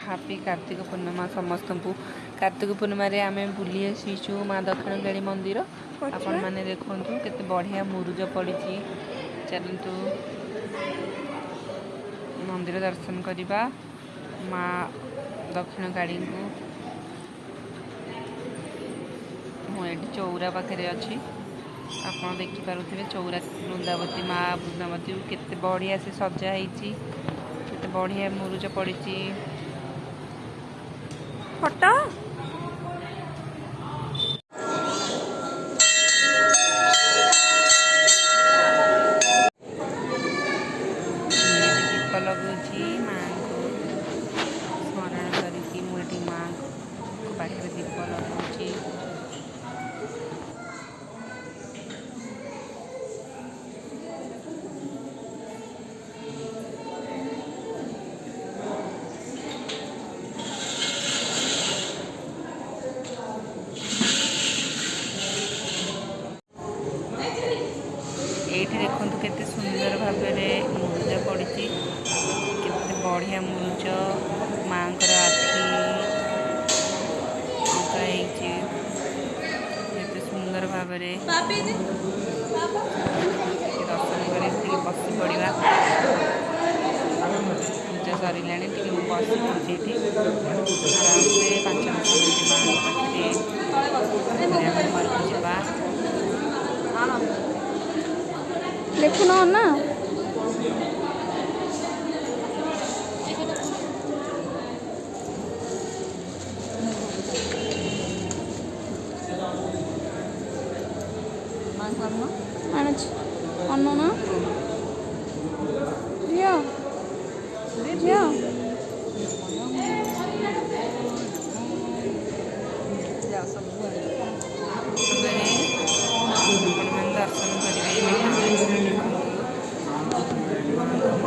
Happy Kartik Purnima ସମସ୍ତଙ୍କୁ। କାର୍ତ୍ତିକ ପୂର୍ଣ୍ଣିମାରେ ଆମେ ବୁଲି ଆସିଛୁ ମା ଦକ୍ଷିଣକାଳୀ ମନ୍ଦିର। ଆପଣମାନେ ଦେଖନ୍ତୁ କେତେ ବଢ଼ିଆ ମୁରୁଜ ପଡ଼ିଛି। ଚାଲନ୍ତୁ ମନ୍ଦିର ଦର୍ଶନ କରିବା ମା ଦକ୍ଷିଣକାଳୀଙ୍କୁ। ମୁଁ ଏଠି ଚଉରା ପାଖରେ ଅଛି, ଆପଣ ଦେଖିପାରୁଥିବେ ଚଉରା ବୃନ୍ଦାବତୀ, ମା ବୃନ୍ଦାବତୀ କେତେ ବଢ଼ିଆ ସେ ସଜା ହେଇଛି, କେତେ ବଢ଼ିଆ ମୁରୁଜ ପଡ଼ିଛି। ଫଟୋ ମୁଁ ଏଠି ଦୀପ ଲଗାଉଛି ମାଆଙ୍କୁ ସ୍ମରଣ କରିକି। ମୁଁ ଏଠି ମାଆଙ୍କ ପାଖରେ ଦୀପ ଲଗାଉଛି। ଏଇଠି ଦେଖନ୍ତୁ କେତେ ସୁନ୍ଦର ଭାବରେ ମୁରୁଜ ପଡ଼ିଛି, କେତେ ବଢ଼ିଆ ମୁରୁଜ। ମାଆଙ୍କର ଆଖି ଅଙ୍କା ହେଇଛି କେତେ ସୁନ୍ଦର ଭାବରେ। ଟିକେ ଦର୍ଶନ କରି ଟିକେ ବସି ପଡ଼ିବା। ପୂଜା ସରିଲାଣି, ଟିକେ ମୁଁ ବସି ପଡ଼ୁଛି ଏଠି ଆରାମସେ 5-10 ମିନିଟ୍ ମାଆଙ୍କ ପାଖରେ। ପରେ ଆମେ ଘରକୁ ଯିବା। ଦେଖୁନ ନା। ଆଣୁଛି ଅନଉନ। ଝିଅ, ଝିଅ। ସମୟରେ ଆପଣମାନେ ଦର୍ଶନ କରିବେ ଦେଖନ୍ତୁ ମାଙ୍କ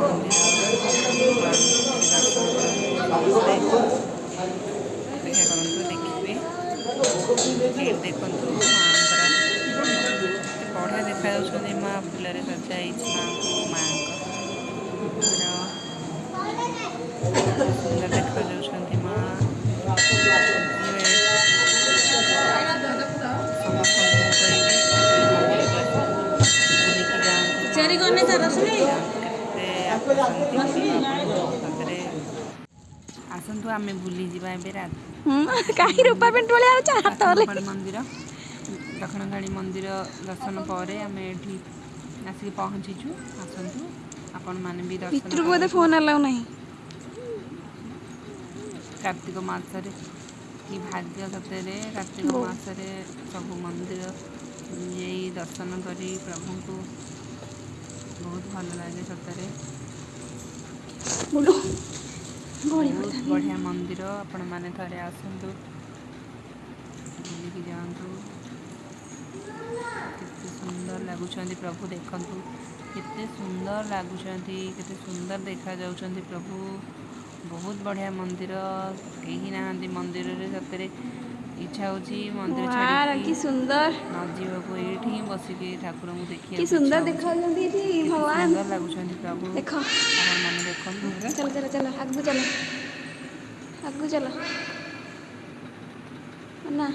ମନ୍ଦିର। ମାଙ୍କୁ ଦର୍ଶନ କରନ୍ତୁ ସମସ୍ତେ, ଅପେକ୍ଷା କରନ୍ତୁ, ଦେଖିବେ। ଏଇଠି ଦେଖନ୍ତୁ ମାଙ୍କର କେତେ ବଢ଼ିଆ ଦେଖାଯାଉଛନ୍ତି ମା। ଫୁଲରେ ସଜା ହେଇଛି ମାଙ୍କୁ। ମାଙ୍କର ସୁନ୍ଦର ଦେଖାଯାଉଛନ୍ତି ମା। ସମସ୍ତଙ୍କୁ ମୁଁ କହିବି, ଏଇ ମନ୍ଦିରକୁ ଆସନ୍ତୁ, ବୁଲିକି ଯାଆନ୍ତୁ, କେତେ ଶାନ୍ତି ମିଳିବ ଆପଣଙ୍କୁ ସତରେ। ଆସନ୍ତୁ ଆମେ ବୁଲିଯିବା ଏବେ କାହିଁ ରୂପା ପେଣ୍ଟ ଭଳିଆ ଆଉଛ ହାତ ହଲେଇ। ଦକ୍ଷିଣକାଳୀ ମନ୍ଦିର। ଦକ୍ଷିଣକାଳୀ ମନ୍ଦିର ଦର୍ଶନ ପରେ ଆମେ ଏଠି ଆସିକି ପହଞ୍ଚିଛୁ। ଆସନ୍ତୁ ଆପଣମାନେ ବି ଦର୍ଶନ ଭିତରକୁ ବୋଧେ କରନ୍ତୁ। ଫୋନ୍ ଆଲାଉ ନାହିଁ। କାର୍ତ୍ତିକ ମାସରେ କି ଭାଗ୍ୟ ସତରେ, କାର୍ତ୍ତିକ ବୋଉ। ମାସରେ ସବୁ ମନ୍ଦିର ଯାଇ ଦର୍ଶନ କରି ପ୍ରଭୁଙ୍କୁ ବହୁତ ଭଲ ଲାଗେ ସତରେ। ବୁଲୁ ଗଳି ବହୁତ ପଡ଼ିଥାନ୍ତି। ବଢ଼ିଆ ମନ୍ଦିର। ଆପଣମାନେ ଥରେ ଆସନ୍ତୁ, ବୁଲିକି ଯାଆନ୍ତୁ। କେତେ ସୁନ୍ଦର ଲାଗୁଛନ୍ତି ପ୍ରଭୁ, ଦେଖନ୍ତୁ କେତେ ସୁନ୍ଦର ଲାଗୁଛନ୍ତି, କେତେ ସୁନ୍ଦର ଦେଖାଯାଉଛନ୍ତି ପ୍ରଭୁ। ବହୁତ ବଢ଼ିଆ ମନ୍ଦିର। କେହି ନାହାନ୍ତି ମନ୍ଦିରରେ। ସତରେ ଇଚ୍ଛା ହେଉଛି ମନ୍ଦିର ଛାଡ଼ିକି କି ସୁନ୍ଦର ନ ଯିବାକୁ, ଏଇଠି ହିଁ ବସିକି ଠାକୁରଙ୍କୁ କି ଦେଖିବାକୁ ଇଚ୍ଛା ସୁନ୍ଦର ହେଉଛି। ଦେଖାଯାଉଛନ୍ତି ଏଠି କେତେ ଭଗବାନ। ସୁନ୍ଦର ଲାଗୁଛନ୍ତି ପ୍ରଭୁ। ଦେଖ। ଆପଣମାନେ ଦେଖନ୍ତୁ। ଚାଲ, ଚାଲ, ଚାଲ, ଆଗକୁ ଚାଲ, ଆଗକୁ ଚାଲ ନା।